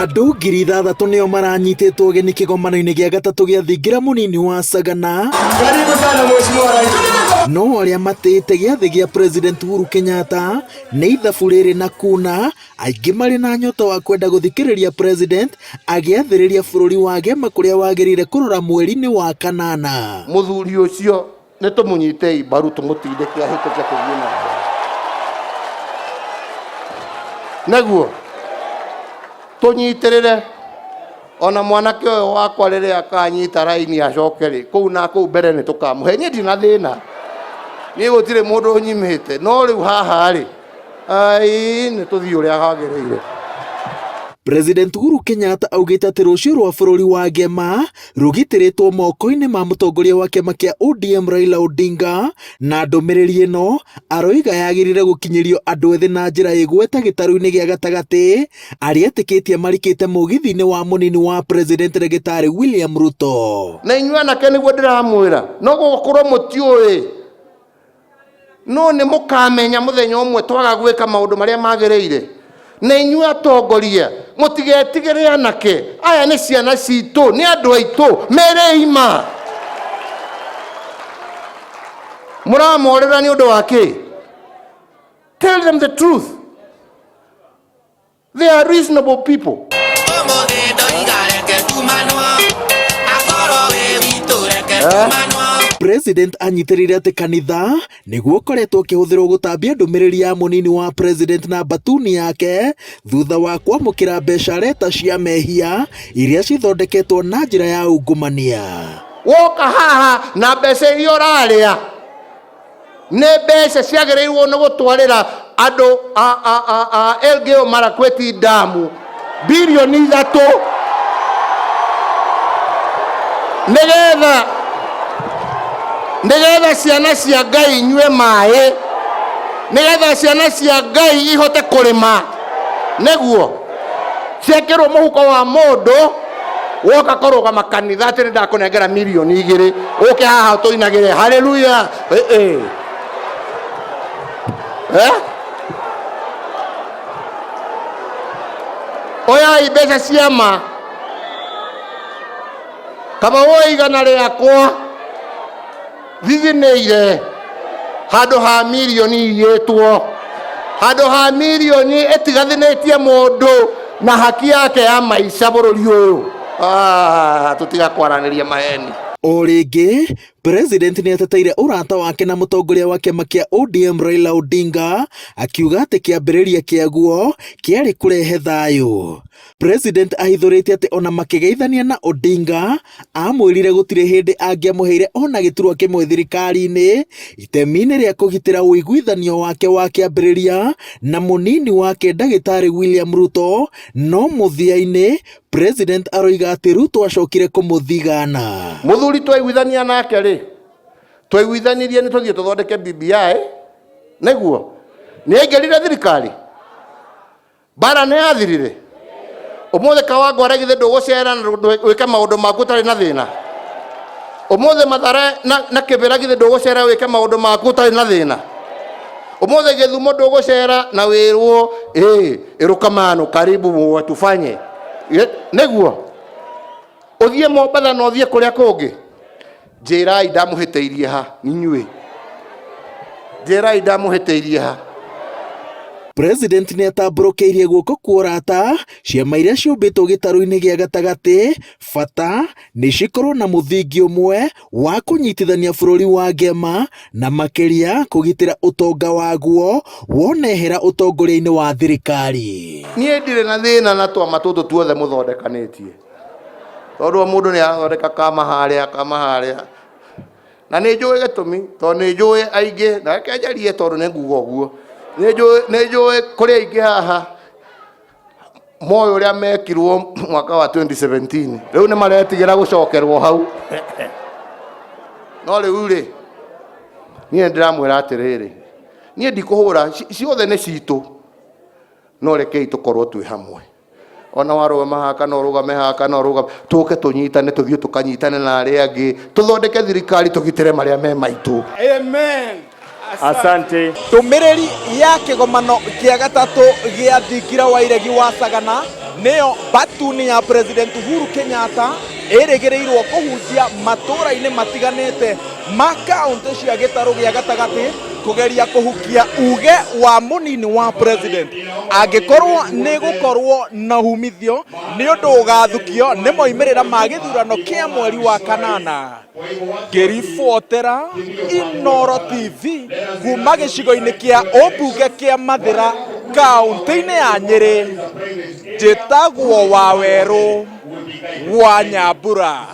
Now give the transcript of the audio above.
Andũ 6,000 nĩo maranyitĩtwo ũgeni kĩgomano-inĩ gĩa gatatũ gĩa thingira mũnini wa Sagana. Karibu sana Mheshimiwa Rais. No arĩa matĩĩte gĩathĩ gĩa President Uhuru Kenyatta nĩ ithabu rĩrĩ na kuna, aingĩ marĩ na nyota wa kwenda gũthikĩrĩria President agĩathĩrĩria bũrũri wa Gema kũrĩa wagĩrĩire kũrora mweri-inĩ wa kanana. Mũthuri ũcio nĩ tũmũnyitei mbaru tũmũtindĩke ahĩtũke tũthiĩ na mbere. Nĩguo tũnyitĩrĩre ona mwanake ũyũ wakwa rĩrĩa akanyita raini acoke rĩ kũu na kũu mbere nĩ tũkamũhe. Niĩ ndirĩ na thĩna, niĩ gũtirĩ mũndũ ũnyimĩte, no rĩu haha rĩ ai nĩ tũthiĩ ũrĩa hagĩrĩire. President Uhuru Kenyatta augĩte atĩ rũciũ rwa bũrũri wa Gema rũgitĩrĩtwo moko-inĩ ma mũtongoria wa kĩama kĩa ODM Raila Odinga, na ndũmĩrĩri ĩno aroiga yagĩrĩire gũkinyĩrio andũ ethĩ na njĩra ĩgweta gĩtarũ-inĩ gĩa gatagatĩ arĩa etĩkĩtie marikĩte mũgithi-inĩ wa mũnini wa President Ndagĩtarĩ William Ruto. Na inyuĩ anake nĩguo ndĩramwĩra, no gũkorwo mũtiũĩ, no nĩ mũkamenya mũthenya ũmwe twaga gwĩka maũndũ marĩa magĩrĩire. Na inyuĩ atongoria mũtigetigĩre anake aya, nĩ ciana citũ, nĩ andũ aitũ, merei ma. Mũramorĩra nĩ ũndũ wa kĩ? Tell them the truth. They are reasonable people. President anyitĩrĩire atĩ kanitha nĩguo ũkoretwo ũkĩhũthĩrwo gũtambia ndũmĩrĩri ya mũnini wa president na mbatuni yake thutha wa kwamũkĩra mbeca reta cia mehia iria cithondeketwo na njĩra ya ungumania. Woka haha na mbeca iria ũrarĩa nĩ mbeca ciagĩrĩirwo nĩ gũtwarĩra andũ a Elgeyo Marakwet damu bilioni 3 nĩgetha ciana cia Ngai inyue maĩ, nĩgetha ciana cia Ngai ihote kũrĩma, nĩguo ciekĩrwo mũhuko wa mũndũ woka kũrũgama kanitha atĩ nĩ ndakũnengera milioni 2 ũke haha tũinagĩre haleluya. Eh? Oyai mbeca cia ma kaba woe igana rĩakwa thithinĩire handũ ha milioni igĩtwo handũ ha milioni ĩtigathinĩtie mũndũ na haki yake ya maica bũrũri ũyũ. Tũtiga kwaranĩria maheni. O rĩngĩ President nĩ ateteire ũrata wake na mũtongoria wa kĩama kĩa ODM Raila Odinga, akiuga atĩ kĩambĩrĩria kĩaguo kĩarĩ kũrehe thayũ. President ahithũrĩtie atĩ ona makĩgeithania na Odinga, amwĩrire gũtirĩ hĩndĩ angĩamũheire ona gĩturwa kĩmwe thirikari-inĩ, itemi-inĩ rĩa kũgitĩra ũiguithanio wake wa kĩambĩrĩria na mũnini wake ndagĩtarĩ William Ruto, no mũthia-inĩ President aroiga atĩ Ruto acokire kũmũthigana. Mũthuri twaiguithania nake rĩ, twaiguithanirie nĩ tũthiĩ tũthondeke BBI, nĩguo nĩ aingĩrire thirikari, mbara nĩ yathirire. Ũmũthĩ Kawangware githĩ ndũgũcera na wĩke maũndũ maku ũtarĩ na thĩna? Ũmũthĩ Mathare na Kĩbĩra githĩ ndũgũcera wĩke maũndũ maku ũtarĩ na thĩna? Ũmũthĩ Gĩthumo ndũgũcera na wĩrwo ĩ ĩrũkamano karibu watufanye, nĩguo ũthiĩ Mombatha na ũthiĩ kũrĩa kũngĩ. Njĩrai ndamũhĩtĩirie ha inyuĩ, njĩrai ndamũhĩtĩirie ha. President nĩ atambũrũkĩirie guoko kwa ũrata ciama iria ciũmbĩtwo gĩtarũ-inĩ gĩa gatagatĩ, bata nĩ cikorwo na mũthingi ũmwe wa kũnyitithania bũrũri wa Gema na makĩria kũgitĩra ũtonga waguo wonehera ũtongoria-inĩ wa thirikari. Niĩ ndirĩ na thĩna na twama tũtũ tuothe mũthondekanĩtie, tondũ o mũndũ nĩ arathondeka kama harĩa kama harĩa, na nĩ njũĩ gĩtũmi, tondũ nĩ njũĩ aingĩ, na reke njarie tondũ nĩ nguga ũguo, nĩ njũĩ kũrĩ aingĩ haha moĩ ũrĩa mekirwo mwaka wa 2017, rĩu nĩ maretigĩra gũcokerwo hau. No rĩu rĩ, niĩ ndĩramwĩra atĩrĩrĩ, niĩ ndikũhũra, ciothe nĩ citũ, no rekei tũkorwo twĩ hamwe. Ona warũgama haha kana ũrũgame haha kana ũrũgame, tũke tũnyitane, tũthiĩ tũkanyitane na arĩa angĩ, tũthondeke thirikari, tũgitĩre marĩa me maitũ. Amen. Asante. Ndũmĩrĩri ya kĩgomano kĩa gatatũ gĩa thingira wa iregi wa Sagana nĩyo batuni ya President Uhuru Kenyatta ĩrĩgĩrĩirwo kũhunjia matũũra-inĩ matiganĩte ma kaũntĩ cia gĩtarũ gĩa gatagatĩ kũgeria kũhukia uge wa mũnini wa president angĩkorwo nĩ gũkorwo na umithio nĩ ũndũ ũgathukio nĩ moimĩrĩra ma gĩthurano kĩa mweri wa kanana. Ngĩribotera Inooro TV kuma gĩcigo-inĩ kĩa ũmbunge kĩa Mathĩra kaũntĩ-inĩ ya Nyĩrĩ, njĩtagwo Wawerũ wa Nyambura.